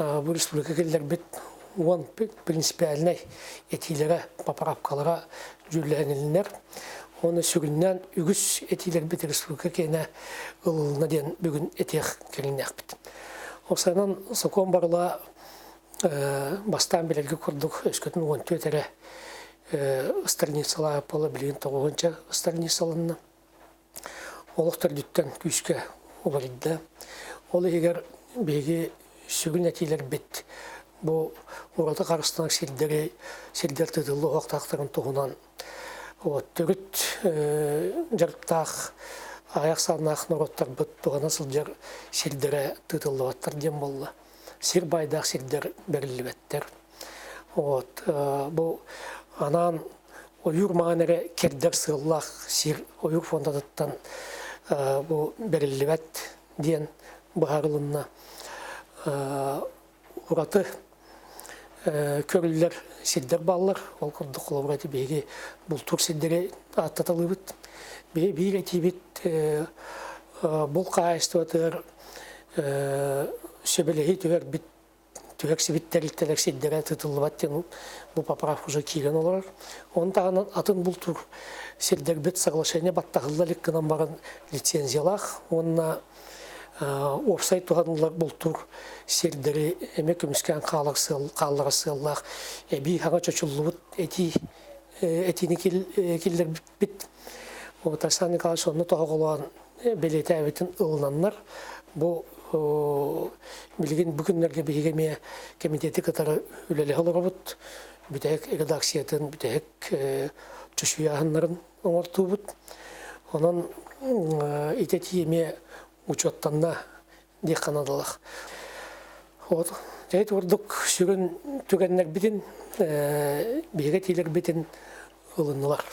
Бу республика киллэрбит 10 принципиальнай этиилэрэ, поправкалара дьүүллэһинилиннэр. Уонна сүгүннээн үгүс этиилэрбит республика киэнэ ылылына диэн бүгүн этиэх кэриҥнээхпит. Осанан сокуон барыла бастаан билэргэ курдук өскөтүн 14 эрэ страницалаах буола билигин тоҕуһунча страницаланна. Олох төрдүттэн күүскэ уларыйда. Ол иһигэр биһиги сүгүн этиилэрбит бу ураты харыстанар сирдэри сирдэр тыытыллыахтаахтарын туһунан вот, төрүт дьарыктаах аҕыйах ахсааннаах норуоттарбыт туһана сылдьар сирдэрэ тыытыллыбаттар диэн буолла. Сир баайдаах сирдэр бэриллибэттэр. Вот, бу анаан ойуур маҕан эрэ кэрдэр сыаллаах сир ойуур фондатыттан бу бэриллибэт диэн быһаарылынна. Ураты көрүллэр сирдэр бааллар. Ол курдук холобура ити биһиги бултуур сирдэри ааттаталыыбыт. Биир этиибит бул хаһаайыстыбатыгар сөбүлэһии түһэрбит түһэрсибит тэрилтэлэр сирдэрэ тытыллыбат диэн бу поправка уже киирэн олорор. Оны таһынан атын бултуур сирдэрбит соглашение баттаһылла илик гынан баран лицензиялаах уонна уопсай туһаныллар бултуур сирдэри эмиэ көмүскээн хаалар хаалларар сыаллаах эбии хаҥа чочуллубут этии этиини киллэрбиппит. Вот Александр Николаевич онно тоһоҕолоон бэлиэтээбитин ылынаннар бу билигин бу күннэргэ биһиги эмиэ кэмитиэти кытары үлэлэһэ олоробут. Бүтэһик редакциятын, бүтэһик чочуйааһыннарын оҥортуубут. Онон ити этии эмиэ учуоттанна диэххэ наадалаах. Вот дьэ курдук сүрүн түгэннэрбитин, биһиги этиилэрбитин ылыннылар.